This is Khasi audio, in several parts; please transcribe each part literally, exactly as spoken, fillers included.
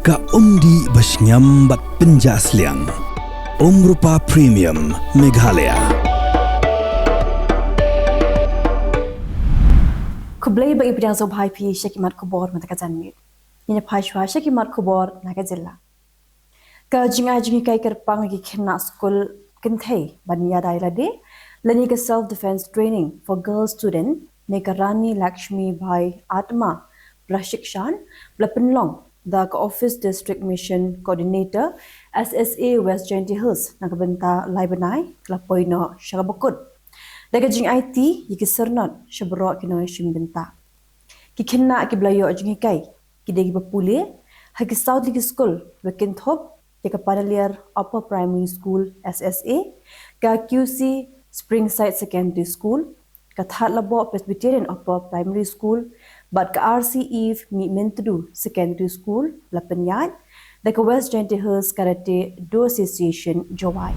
Ka umdih ba shngiam bad pynjah sliang. Umrupa Premium Meghalaya. Khublei ba ngi pdiang sngewbha ïa phi sha ki mat khubor mynta ka janmiet. Ngin ïa phai shuwa sha ki mat khubor na ka jylla. Ka jingai jinghikai kyrpang ïa ki khynnah skul kynthei ban ïada ïa lade lane ka self defense training for girl student ne ka Rani Lakshmi Bai Atma Prashikshan ba la pynlong da ka Office District Mission Coordinator S S A West Jaintia Hills na ka bynta lai bnai ka la poi noh sha kaba kut. Da ka jingaiti ïa ki syrnod sha baroh ki nongshim bynta. Ki khynnah kiba la ïoh jinghikai ki dei kiba pule ha ki saw tylli ki skul ba kynthup ïa ka Panaliar Upper Primary School S S A, ka Q C Springside Secondary School, ka Thadlaboh Presbyterian Upper Primary School bad ka R C Eve Mihmyntdu Secondary School la pynïaid da ka West Jaintia Hills Karate Do Association Jowai.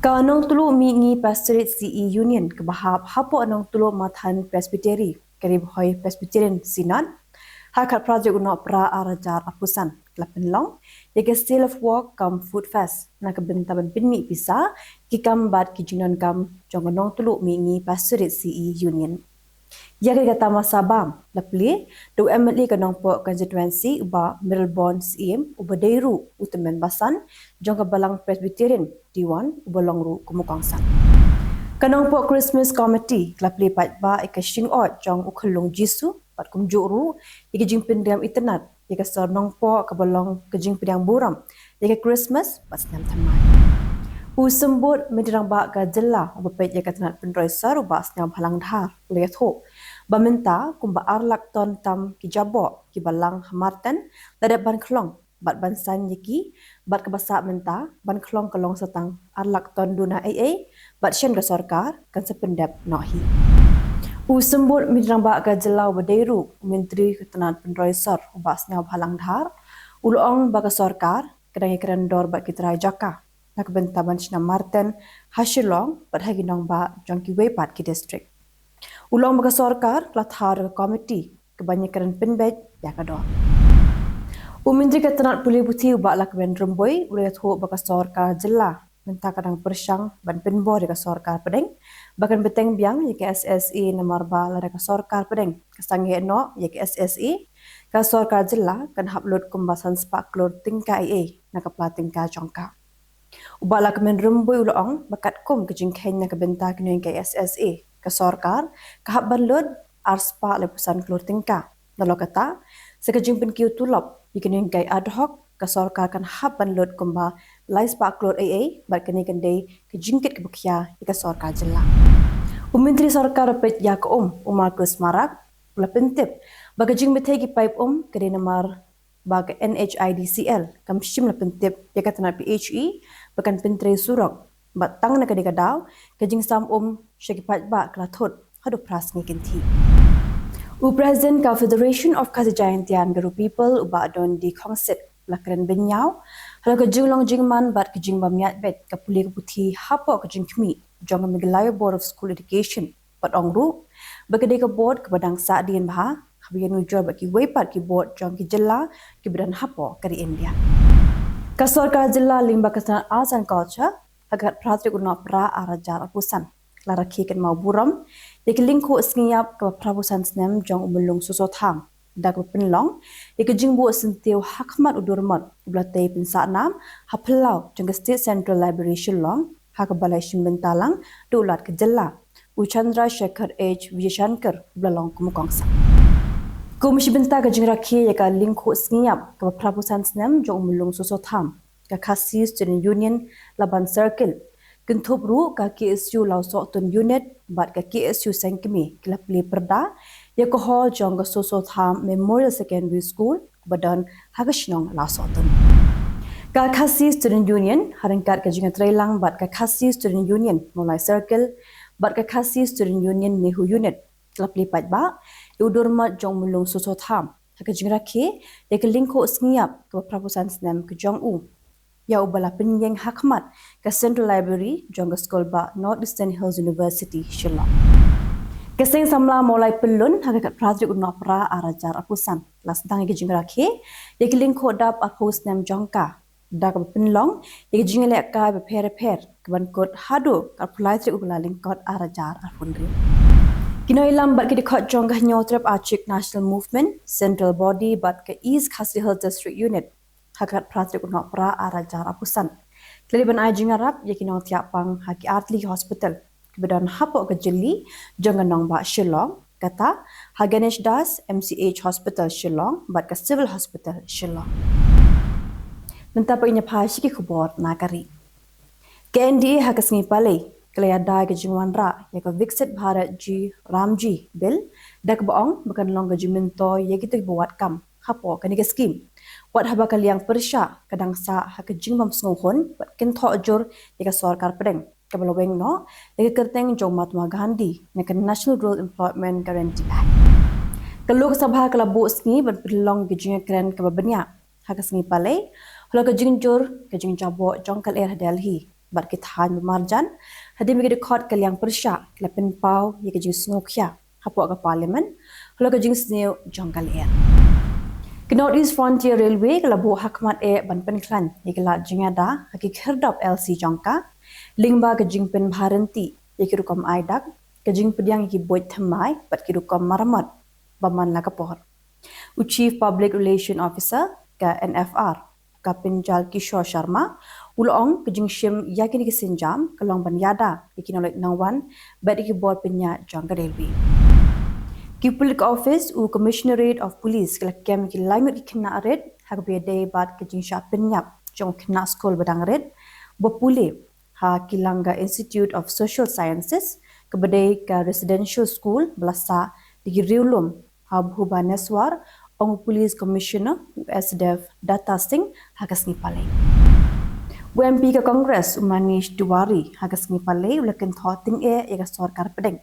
Ka Nongtluh Mihngi Pastorate C E Union kaba hap hapoh Nongtluh Mathan Presbytery, ka Ri Bhoi Presbyterian Synod, ha ka khatphra tarik u Nohprah arhajar arphew san la pynlong ïa ka Sale of Wok cum Food Fest na ka bynta ban pynmih pisa ki kam bad ki jingdonkam jong ka Nongtluh Mihngi Pastorate C E Union. Ïa ka, ka tamasa bam la plie da u M L A ka Nongpoh Constituency u Bah Mayralborn Syiem uba dei ruh u tymmen basan jong ka Balang Presbyterian Diwan uba long ruh kum u kongsan. Ka Nongpoh Christmas Committee ka la plie paidbah ïa ka shyllung jong u khyllung Jisu bad kumjuh ruh ïa ka jingpyndiang itynnad ïa ka sor Nongpoh kaba long ka jingpyndiang burom ïa ka Christmas bad snem thymmai. U Symbud Myntri Rangbah ka jylla uba peit ïa ka tnat pynroi sor u Bah Sniawbhalang Dhar u la ïathuh ba mynta kumba ar lak ton tam ki jaboh kiba lang ha Marten la dep ban khlong bad ban saiñ ïa ki bad kaba sah mynta ban khlong ka long sa tang ar lak ton duna ei ei bad shen ka sorkar kan sa pyndep noh hi. U Symbud Myntri Rangbah ka jylla uba dei ruh u Myntri ka tnat pynroi sor u Bah Sniawbhalang Dhar u la ong ba ka sorkar ka dang ïakren dor bad ki trai jaka na ka bynta ban shna Marten ha Shillong bad ha ki nongbah jong kiwei pat ki district. U la ong ba ka sorkar ka la thaw da ka komiti kaban ïakren pynbeit ïa ka dor. U Myntri ka tnat pule puthi u Bah Lahkmen Rymbui u la ïathuh ba ka sorkar jylla mynta ka dang pyrshang ban pynbor ïa ka sorkar pdeng ba kan bteng biang ïa ka S S A namar ba lada ka sorkar pdeng ka sangeh noh ïa ka S S A, ka sorkar jylla kan hap lut kumba san spah klur tyngka ei ei na ka pla tyngka jong ka. U Bah Lahkmen Rymbui u la ong ba katkum ka jingkheiñ na ka bynta ka nonghikai S S A, ka sorkar ka hap ban lut ar spah laiphew san klur tyngka. Nalor kata, sa ka jingpynkiew tulop ïa ka nonghikai ad hoc, ka sorkar kan hap ban lut kumba lai spah klur ei ei bad kane kan dei ka jingkit kaba khia ïa ka sorkar jylla. U Myntri Sorkar ba peit ïa ka um u Marcuise Marak u la pyntip ba ka jingbthei ki paip um ka dei namar ba ka N H I D C L kam shym la pyntip ïa ka tnat P H E ba kan pyntrei surok bad tang na kane ka daw ka jingsam um sha ki paidbah ka la thut haduh phra sngi kynthih. U President ka Federation of Khasi Jaintia and Garo People u Bah Dundee Khongsit u la kren bynñiaw halor ka jinglong jingman bad ka jingbym ïaid beit ka pule ka puthi hapoh ka jingkhmih jong ka Meghalaya Board of School Education bad ong ruh ba ka dei ka board kaba dang sahdien bha haba ïanujor bad kiwei pat ki board jong ki jylla kiba don hapoh ka ri India. Ka sorkar jylla lyngba ka tnat Arts and Culture ha ka khatphra tarik u Nohprah arhajar arphew san ka la rakhe kynmaw burom ïa ka lyngkhuh sngi ïap kaba phraphew san snem jong u Myllung Soso Tham da kaba pynlong ïa ka jingbuh syntiew ha khmat u dur mot uba la tei pynsah nam ha phyllaw jong ka State Central Library Shillong ha kaba la shim bynta lang da u Lat ka jylla u Chandrashekhar H Vijayashankar uba la long kum u kongsan. Kum shi bynta ka jingrakhe ïa ka lyngkhuh sngi ïap kaba phraphew san snem jong u Myllung Soso Tham, ka Khasi Student Union Laban Circle kynthup ruh ka K S U Lawsohtun Unit bad ka K S U Sengkmie ki la plie pyrda ïa ka hall jong ka Soso Tham Memorial Secondary School kaba don ha ka shnong Lawsohtun. Ka Khasi Student Union ha ryngkat ka jingïatreilang bad ka Khasi Student Union Mawlai Circle bad ka Khasi Student Union Nehu Unit ki la plie paidbah ïa u dur mot jong u Myllung Soso Tham ha ka jingrakhe ïa ka lyngkhuh sngi ïap kaba phraphew san snem ka jong u, ïa uba la pynïeng ha khmat ka Central Library jong ka skul bah North Eastern Hills University Shillong. Ka Seng Samla Mawlai Pyllun ha ka khatphra tarik u Nohprah ar hajar arphew san la sdang ïa ka jingrakhe ïa ki lyngkhuh dap arphew snem jong ka, da kaba pynlong ïa ki jingïalehkai bapher bapher, kaban kut haduh ka arphew lai tarik u Kyllalyngkot ar hajar arphew hynriew. Ki nongïalam bad ki dkhot jong ka Hynñiewtrep Achik National Movement, Central Body bad ka East Khasi Hills District Unit ha ka khatphra tarik u Nohprah ar hajar arphew san ki la dei ban ai jingïarap ïa ki nongthiah pang ha ki artylli ki hospital kiba don hapoh ka jylli jong ka nongbah Shillong, kata ha Ganesh Das M C H Hospital Shillong bad ka Civil Hospital Shillong. Mynta pat ngin ïa phai sha ki khubor na ka ri. Ka N D A ha ka sngi Palei ka la ïada ïa ka jingwanrah ïa ka Viksit Bharat G RAM G Bill, da kaba ong ba kan long ka jingmyntoi ïa kito kiba wad kam hapoh kane ka skim, wat haba ka liang pyrshah ka dang sah ha ka jingbym sngewhun bad kynthoh jur ïa ka sorkar pdeng kaba la weng noh ïa ka kyrteng jong u Mahatma Gandhi na ka National Rural Employment Guarantee Act. Ka Lok Sabha ka la buh sngi ban pynlong ïa ka jingïakren kaba bniah ha ka sngi Palei halor ka jingjur ka jingjaboh jong ka lyer ha Delhi bad ki thaiñ ba marjan, hadien ba ki dkhot ka liang pyrshah ki la pynpaw ïa ka jingsngewkhia hapoh ka Parliament halor ka jingsniew jong ka lyer. Ka North East Frontier Railway ka la buh ha khmat eh ban pynkhlaiñ ïa ka lad jingïada ha ki khyrdop L C jong ka, lyngba ka jingpynbha rynti ïa ki rukom ai dak, ka jingpdiang ïa ki buit thymmai bad ki rukom maramot ba man la ka por. U Chief Public Relation Officer ka N F R, ka Pinjal Kishore Sharma, u la ong ka jingshim ïa kine ki sienjam ka long ban ïada ïa ki nongleit nongwan bad ïa ki bor pynïaid jong ka railway. Ki pulit ka office u Commissionerate of Police ki la kem ïa ki lai ngut ki khynnah rit ha kaba ïadei bad ka jingshah pynïap jong u khynnah skul ba dang rit ba pule ha Kilanga Institute of Social Sciences, kaba dei ka residential school ba la sah da ki riewlum ha Bhubaneswar, ong u Police Commissioner u S Dev Datta Singh ha ka sngi Palei. U M P ka Congress u Manish Tiwari ha ka sngi Palei u la kynthoh tyngeh ïa ka sorkar pdeng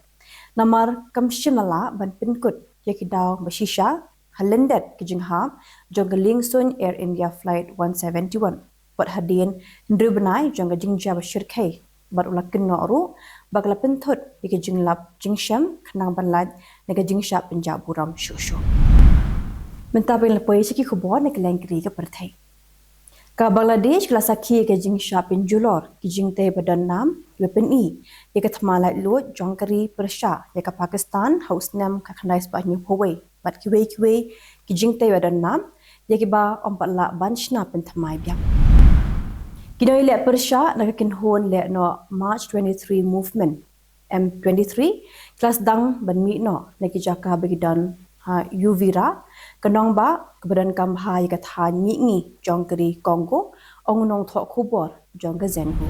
namar kam shym la lah ban pynkut ïa ki daw ba shisha ha lyndet ki jinghap jong ka liengsuiñ Air India Flight one seventy-one, bad hadien hynriew bnai jong ka jingjia ba shyrkhei, bad u la kynnoh ruh ba ka la pynthut ïa ki jinglap jingshem khnang ban lait na ka jingshah pynjah burom shuh shuh. Mynta pat ngin ïa poi sha ki khubor na kylleng ki ri ka pyrthei. Ka Bangladesh ka la sakhi ïa ka jingshah pynjulor ki jingtei ba don nam kiba pyni ïa ka thma laitluid jong ka ri pyrshah ïa ka Pakistan ha u snem khatkhyndai spah hynñiewphew wei, bad kiwei kiwei ki jingtei ba don nam ïa kiba ym pat lah ban shna pynthymmai biang. Ki nongïaleh pyrshah na ka kynhun leh noh March twenty-three Movement, M twenty-three, ki la sdang ban mih noh na ki jaka ba ki don ha Uvira, ka nongbah kaba donkam bha ïa ka thaiñ mihngi jong ka ri Congo, ong u nongthoh khubor jong ka Xinhua.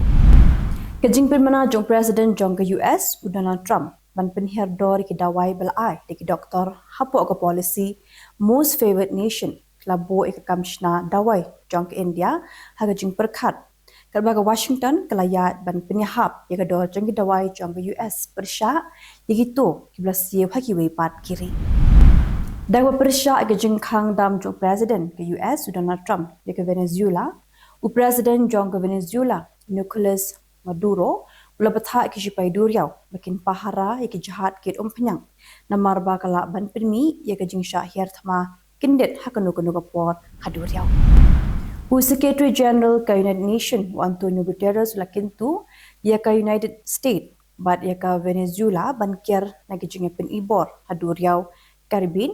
Ka jingpynbna jong u President jong ka U S u Donald Trump ban pynhiar dor ïa ki dawai ba la ai da ki doktor hapoh ka policy Most Favored Nation ka la buh ïa ka kam shna dawai jong ka India ha ka jingpyrkhat, katba ka Washington ka la ïaid ban pynïahap ïa ka dor jong ki dawai jong ka U S pyrshah ïa kito kiba la siew ha kiwei pat ki ri. Da kaba pyrshah ïa ka jingkhang dam jong u President ka U S u Donald Trump ïa ka Venezuela, u President jong ka Venezuela Nicolas Maduro u la bthah ïa ki shipai duriaw ba kin pahara ïa ki jahaj kit umphniang, namar ba ka lah ban pynmih ïa ka jingshah hiar thma kyndit ha kano kano ka por ha duriaw. U Secretary General ka United Nations u Antonio Guterres u la kyntu ïa ka United States bad ïa ka Venezuela ban ker na ki jingïapynibor ha duriaw Caribbean,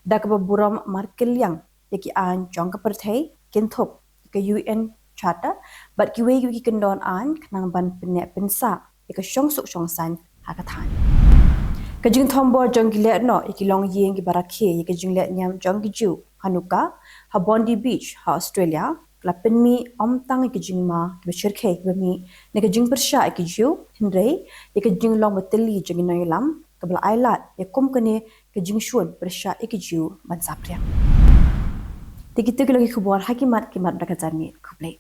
da kaba burom markylliang ïa ki aiñ jong ka pyrthei, kynthup ïa ka U N Charter bad kiwei kiwei ki kyndon aiñ khnang ban pynneh pynsah ïa ka shongsuk shongsaiñ ha ka thaiñ. Ka jingthombor jong ki lehnoh ïa ki longïing kiba rakhe ïa ka jinglehniam jong ki Jiw Hanukkah ha Bondi Beach ha Australia ka la pynmih ym tang ïa ki jingma kiba shyrkhei kiba mih na ka jingpyrshah ïa ki Jiw, hynrei ïa ka jinglong batylli jong ki nongïalam kaba la ailad ïa kum kane ka jingshun pyrshah ïa ki Jiw ban saphriang. Te kito ki long ki khubor ha ki mat ki mat ba la ka janmiet. Khublei.